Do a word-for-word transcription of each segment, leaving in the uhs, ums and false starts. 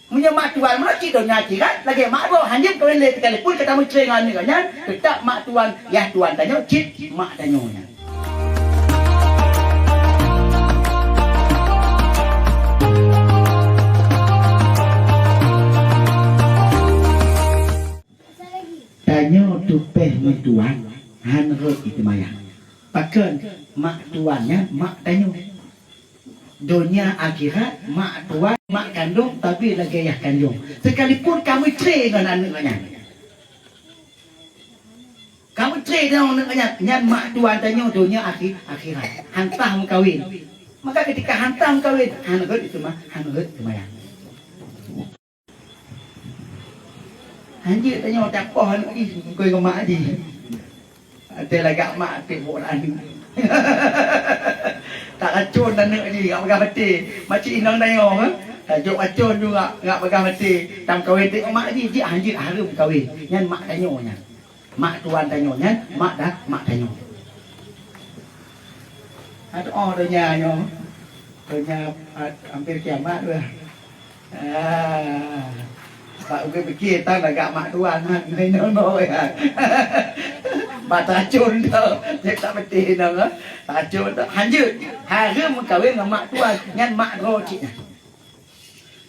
Meunyoe mak tuan meunan cit donya akhirat, lagèe mak droe, hanjeuet kawin lé, sekalipun ka tameucré ngon aneuk nyan, teutap mak tuan, yah tuan tanyoe cit mak tanyoe nyan. Tanyoe tupèh ngon tuan, han rhot jiseumayang. Pakon? Mak tuan nyan mak tanyoe. Donya akhirat, mak tuan, mak kandông, tapi lagèe yah kandông. Sekalipun ka meucré ngon aneuk nyan. Ka meucré ngon aneuk nyan, nyan mak tuan tanyoe donya akhi-, akhirat. Han sah meukawen. Maka ketika han sah meukawen, han rhot jiseumayang, han rhot jiseumayang. Hanjeuet tanyoe tapoh aneuk jih, bukon keu mak jih. Watèe lagak mak, watèe bôh aneuk. Taracôn aneuk jih, ngat peugah maté. Macam inong tanyoe, eh? Tajok racôn ju ngat, ngat peugah maté. Tameukawen teuk mak jih, jih hanjeuet hareuem kawen. Nyan mak tanyoe nyan. Mak tuan tanyoe nyan, mak dah, mak tanyoe. Aduh, oh, donya nyoe. Donya, ah, hampir kiamat dah. Ah. Bak ukeue piké tan lagak mak tuan, ha, ngon inong droe, ha. Bak taracôn tu, jeuet tak beutih inong, ha. Taracôn tu, hanjeuet. Hareuem meukawen ngon mak tuan, nyan mak droe cit nyan.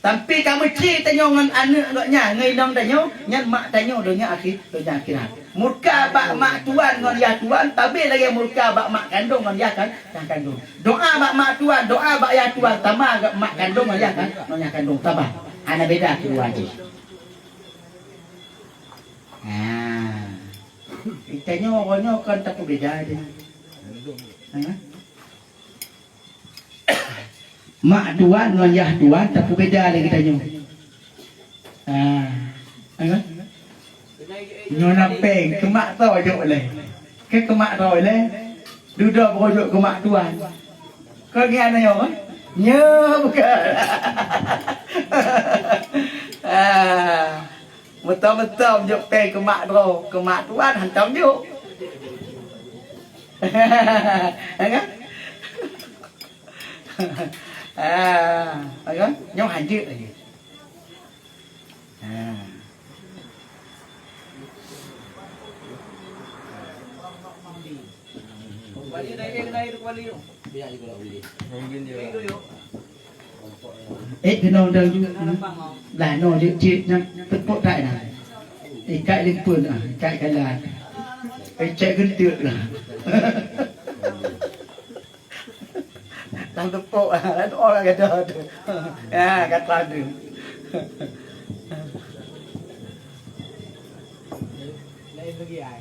Tapi ka meucré tanyoe ngon aneuk gobnyan, ngon inong tanyoe, nyan mak tanyoe donya akhi-, donya akhirat. Murka bak mak tuan ngon yah tuan, tabé lagèe murka bak mak kandông ngon yah kan, yah kandông. Doa bak mak tuan, doa bak yah tuan, sama geuh mak kandông ngon yah kan, ngon yah kandông, sama. Hana beda keudua jih. Ha. Tanyoe uroe nyoe kon tapeubeda jih. Ha? Mak tuan ngon yah tuan tapeubeda lé geutanyoe. Ah, apa? Nyoe na péng, keu mak droe jok lé. Keu, keu mak droe lé. Dudoe baroe jok keu mak tuan. Kon nyan nyoe, eh? Nyoe bukon. Ah. Meutom-meutom jok péng keu mak droe, keu mak tuan hantom jok. Ya kan? Ah, ya kan? Nyoe hanjeuet lagi. Ah. Eh, keunoe dang ju. Lah, noe jeuet cit nyan teupok that na. Ikat limpeuen ah, ikat galan. Ikat geunteuek lah. Dang teupok ah, laén orang kata tu. Ya, kata tu. Lain lagi ah.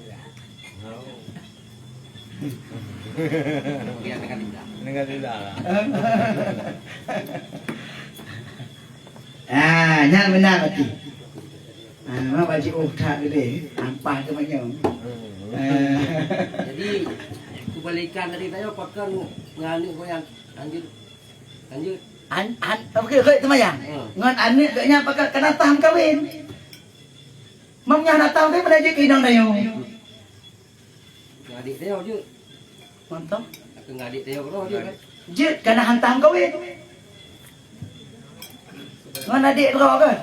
Dengan tidak lah. Ah, nyan meunan berarti. Ah, mak bak jiôh that geude, ampah keu manyong. Ah. Jadi, kebalikan dari tadi, pakon ngon aneuk goyang, lanjut, lanjut. An-, an-, oke, oke, seumayang. Hmm. Ngon aneuk geuh nyan pakon kana tam kawen. Meunyoe hana tam kawen, mana jeuet keu inong tanyoe? Ngon adik tanyoe jeuet. Mantap. Ngon adik tanyoe keudroe jeuet kan? Jeuet kana hantam kawen. Ngon adik droe kan?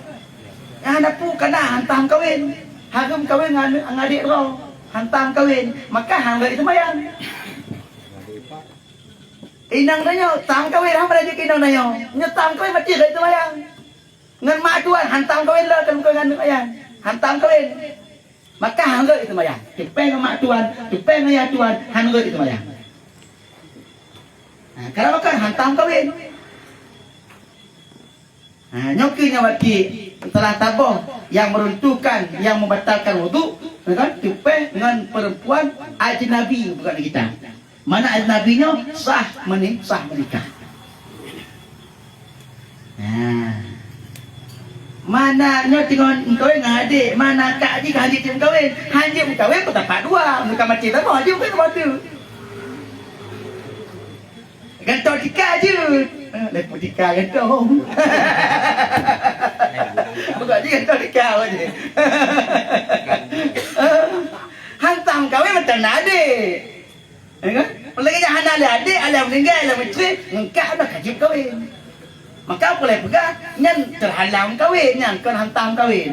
Nyang hana peue kana hantam kawen. Hareuem kawen ngon, ngon adik droe. Hantam kawen. Maka han rhot seumayang. Inong tanyoe tam kawen, hana jeuet keu inong tanyoe. Nyoe tam kawen, maté rhot seumayang. Ngon mak tuan, hantam kawen lom, kan bukan ngon aneuk ayah. Hantam kawen. Maka han rhot seumayang. Tupèh ngon mak tuan, tupèh ngon yah tuan, han rhot seumayang. Ha, kalau bukan, hantam kawen. Ha, nyoe keuh nyoe berarti telah taboh yang meruntuhkan, yang membatalkan wudhu, ya kan? Tupèh ngon perempuan ajnabi, bukan kita. Mana ajnabi nyoe sah meni-, sah menikah. Nah. Mana nyoe teungoh meukawen ngon adik, mana kak jih ka hanjeuet meukawen. Hanjeuet meukawen peutampat dua, bukan macam lama hanjeuet meukawen teumpat tu. Gantoe tika jeuet. Eh, leupah tika gantoe. Bukan jih gantoe tika aja. Hantam kawen mantong na adik. Ya kan? Lagèe nyan hana lé adik, alah meuninggai, alah meucré, ngon kak na ka jeuet kawen. Maka peue lé peugah, Nyan terhalang kawin, nyan kon hantam kawin.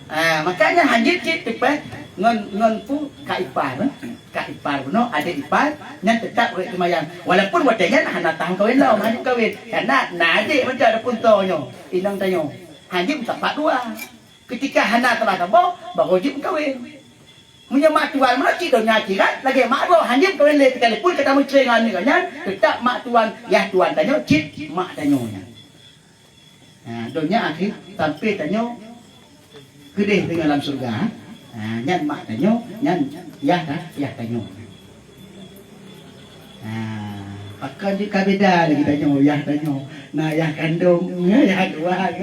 Ah, maka nyan hanjeuet cit teupeh ngon, ngon pu ka ipar, eh. Ka ipar bunoe, adik ipar, nyan tetap ureueng seumayang. Walaupun watèe nyan hana tahan kawin lom, hanjeuet kawin. Karena na adik mantong ada pun to nyoe, inong tanyoe. Hanjeuet meusapat dua. Ketika hana telah saboh, baru jeuet meukawen. Meunyoe mak tuan meunan cit donya akhirat, lagèe mak droe hanjeuet kawin lé, sekalipun ka tameucre ngon aneuk nyan, teutap mak tuan, yah tuan tanyoe cit mak tanyoe nyan. Ha, donya akhé sampai tanyoe keudeh teungoh lam syeuruga. Ha, nyan mak tanyoe, nyan yah ta-, yah tanyoe. Ha, pakon jeuet ka beda lagèe tanyoe, yah tanyoe. Na yah kandông, yah tuan,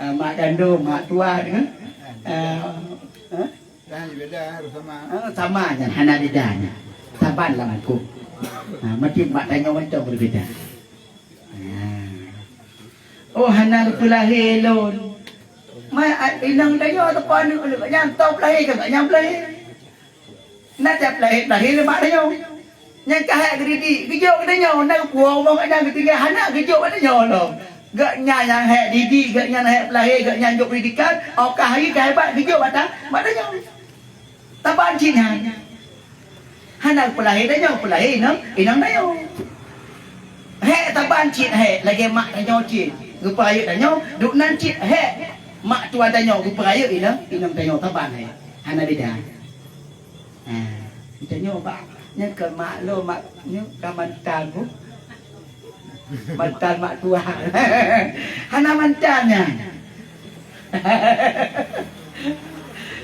ha, mak kandông, mak tuan, ha. Ha? Dah beda, harus sama. Ha, sama nyan, hana beda nyan. Saban lam hukôm. Ha, meuti mak tanyoe mantong beubeda. Ha. Oh, hana geupeulahé lôn. Ma, a, inong tanyoe ataupun aneuk, aneuk nyan tôp lahé ka gobnyan peulahé. Na tiep lahé, lahé lé mak tanyoe. Nyang ka hék geudidik, geujok geutanyoe, na geupuwoe umoe gobnyan geutinggai, hana geujok bak tanyoe lom. Gobnyan nyang hék didik, gobnyan hék peulahé, gobnyan jok pendidikan, oh ka hari ka hebat geujok bak ta-, bak tanyoe. Taban cit nyan. Hana geupeulahé tanyoe, peulahé inong, inong tanyoe. Hék taban cit hék, lagèe mak tanyoe cit. Geupeurayeuk tanyoe, duek nan cit hék. Mak tuan tanyoe geupeurayeuk inong, inong tanyoe taban hék. Hana beda. Ha, tanyoe bak, nyan kon mak lôn, mak, nyoe ka mantan bu. Mantan mak tuan. Hana mantan nyan.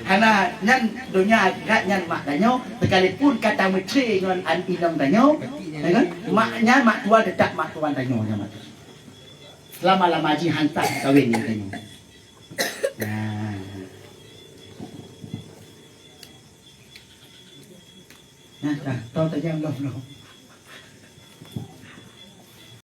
Hana, nyan donya akhirat nyan mak tanyoe, sekalipun ka tameucre ngon an-, inong tanyoe, ya kan? Mak nyan mak tuan tetap mak tuan tanyoe nyan mak. Selama-lama jih hantam kawin ngon tanyoe. Nah. Nah, dah, tau tajam lom, lom.